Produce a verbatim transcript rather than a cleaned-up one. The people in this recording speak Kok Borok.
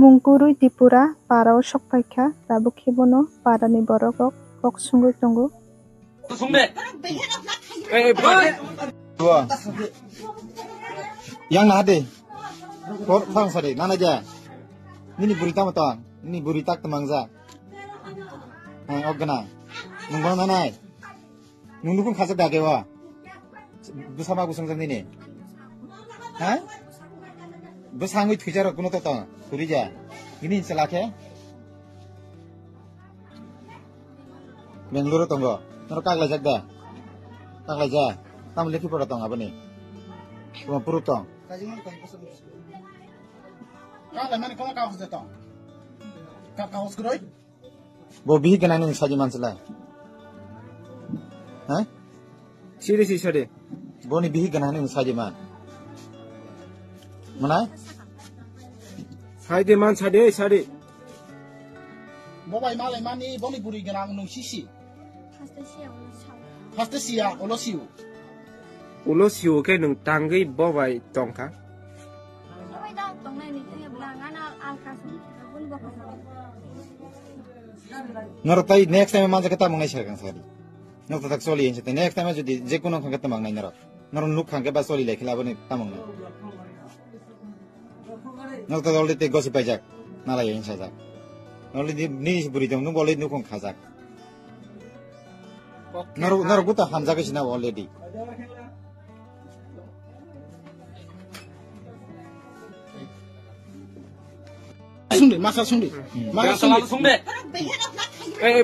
Mungkurwi Tripura para o sok paikha, tabuk khe bono para ni borok rok kok sungwi tongo. Yang na de. Kor phang sari, nana ja. Nini buri tamo tang, nini buri tak temang ja. Hai, ok gana. Nung bang nanai. Nung nukung khajak da kewa. Bwsa ma bwsang jak nini. Ha? Bwsangwi thwijak rok kuno to tong. Kuri ja. Nini chela khe. Bangalore tongo. Noro kaglai jak da. Kaglai ja. Tamo lekhi pora tong aboni. Tamo puru tong. Kaglai mani kono kaos de tong. Ka kaos kroi. Bo bihik gana nung saji mansilai. Ha? Siri si sade. Boni bihik gana nung saji man. Mana? Sade man sade, sade. Bo bai malai mani boni buri gana nung sisi. Haste siya, ulo siu. Ulo siu khe nung tangwi bo bai tongkha. Norok tai next time manja khe tamung nai serkang sadi. Norok tak soli hinse next time jodi je kuno khangkhe tamang nai norok. Norok nuk khangkhe ba soli lai khe labani tamang nai. Norok tak already te gosi paijak. Nalai hinsa jak. Already ni buri dong nuk already nuk khang khajak. Norok norok buta hamjak sina already. Sungdi, masa sungdi. Masa sungdi. Sungdi. Eh, eh,